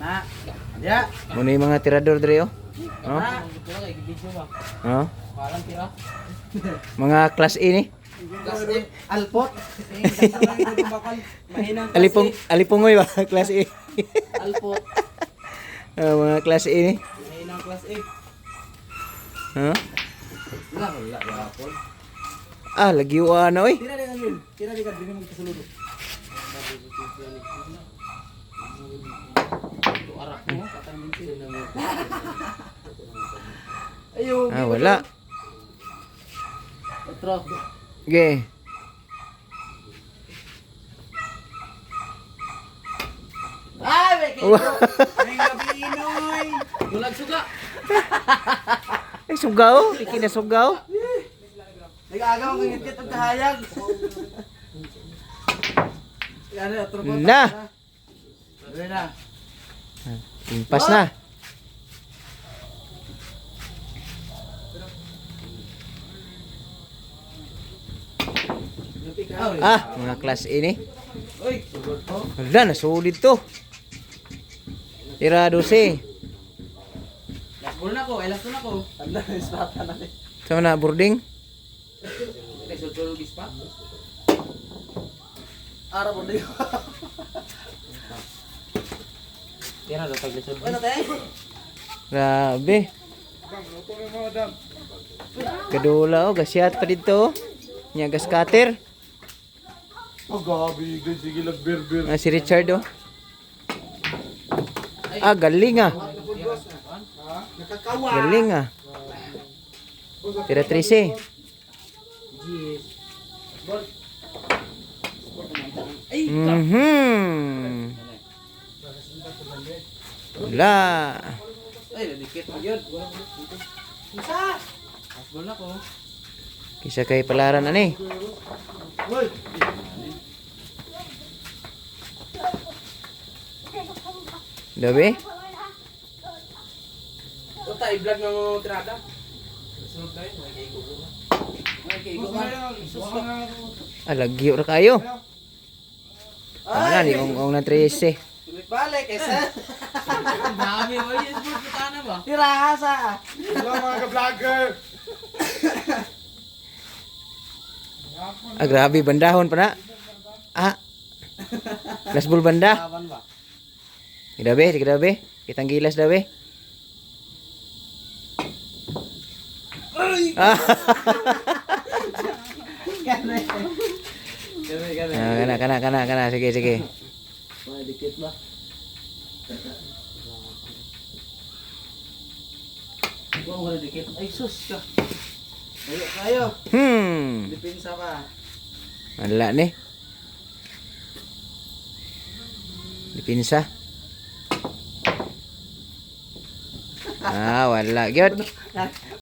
Na. Ya. Muna yung mga tirador dre oh. Oh. Na. Oh. Mga class A ni. Class A. Alpot. Mahinang class Alipong A. alipongoy ba class A. Alpot. Ah, mga class A ni. Mahinang class A. Huh? Wala, wala, wala po. Ah, lagiwa na oy. Tira din yun. Tira din ka, dili mo kasaludo. Ayo. Ah, wala. Otro. Okay. Ay, may kayo. Ay, gabi inoy. Gulag suga. Ay, sugaw. Iki na sugaw. Nag-agaw ang ngit ang kahayag. Ano, otro po. Na. Dali na. Impas na. Ah, mga class A ni. Uy, sugod po. Wala, nasulid to. Tira 12. Last ball na ko, ay last ball na ko. Tanda, ispat na natin. Sama na boarding. Ay, sulsul gispa. Ara po din. Tira daw pag lisod. Ano tayo? Grabe. Kadula oh, gasyat pa dito. oh. Nya gas cutter. Oh, gabi, guys. Sige lang, bir-bir. Ah, si Richard oh. Ah, galing ah. Nakakawa. Galing ah. Tira 13. Ay, Wala. ay, nadikit mo yun. Isa! Last ball na ko. Kisa kay palaran ani. Uy! Dabi? Uta, i-vlog ng mga tirada. Sunod tayo, may kaigo ko. May kaigo ka. Sus ka. Ah, lagyo ra kayo. Wala ni ong ong na 13. Balik, isa. Dami, oy, yes, bro, puta na ba? Tirasa. Hello, mga ka-vlogger. Ah, grabe bandahon pa na. Ah. Last ball banda. Laban ba? Grabe, grabe. Kitang gilas dabi. Ah, Gani. Gani, gani. ah, kana kana kana kana sige sige. Mga dikit ba? Huwag mo na dikit. Ay, sus ka. Ayo, kayo. Depensa pa. Wala ni. Dipinsa. Ah, wala. Gyud.